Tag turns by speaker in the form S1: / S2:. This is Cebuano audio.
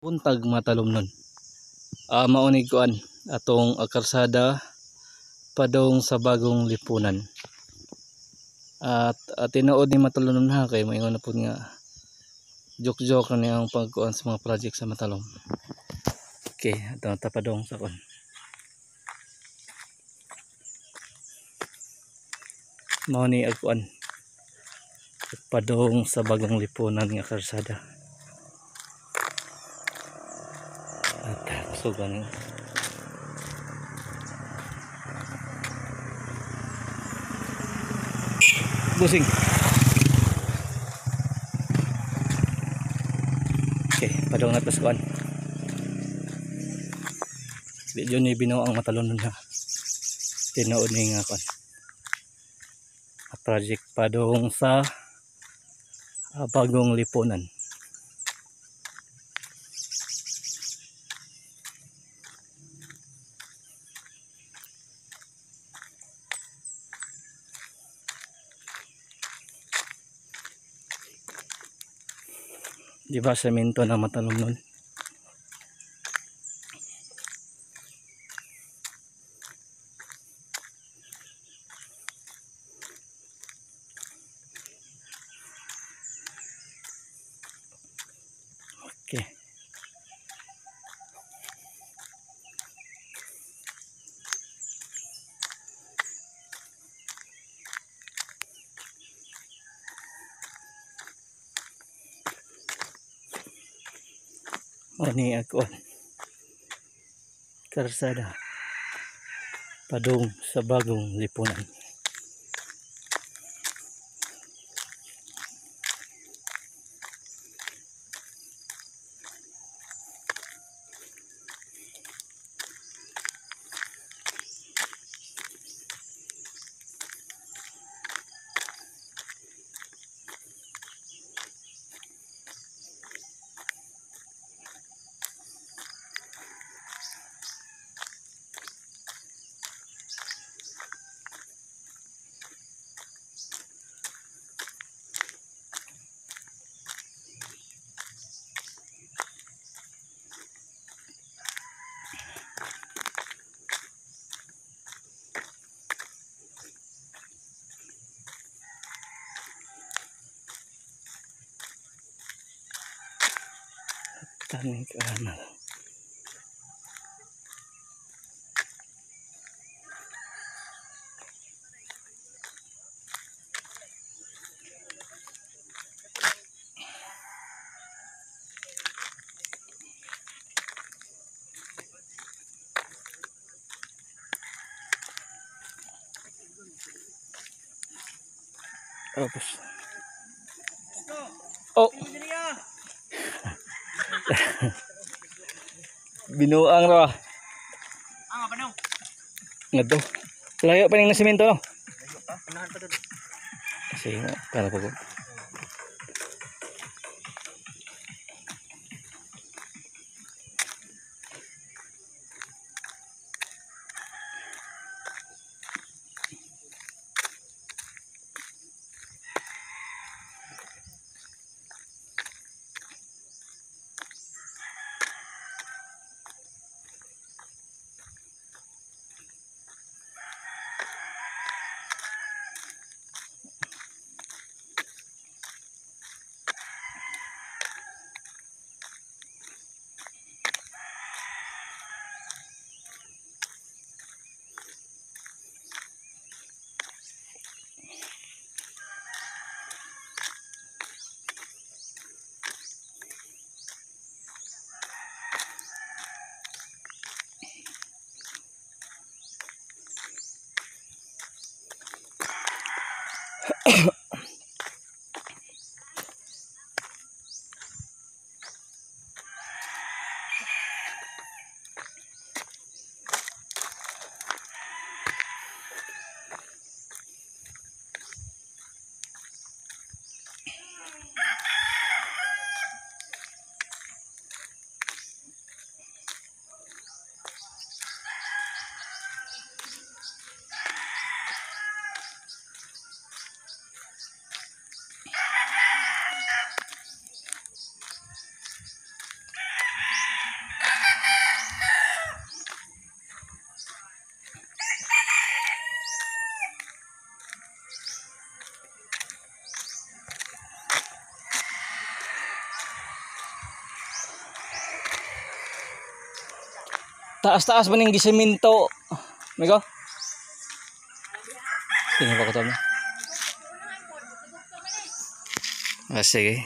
S1: Buntag, mga talumnon. Mao ni kuan atong karsada padong sa Bagong Lipunan. At tinuod ni matalomnon ha, kay maingon na pud nga joke-joke na niya ang pagkuan sa mga project sa Matalom. Okay, ato ta padong sa kuan. Mao ni ang kuan padong sa Bagong Lipunan nga karsada. At sugan. Busing. Okay, padong na tas kuan. Di yun ni binuang matalon na. Tinuod ni nga kuan. Project padong sa Bagong Lipunan. Di ba semento na matalom nun? Okay. Ani ako karsada padung sa Bagong Lipunan. Taning kaanal. Tapos. Oh. Binuang ra.
S2: Ah, panong.
S1: Ngadto. Layo pa ning nasimento no.
S2: Layo pa, unahan pa dun.
S1: Kasi para po ko. Taas-taas man yung gisiminto. Migo? Sino pa ko tama? Ah, sige.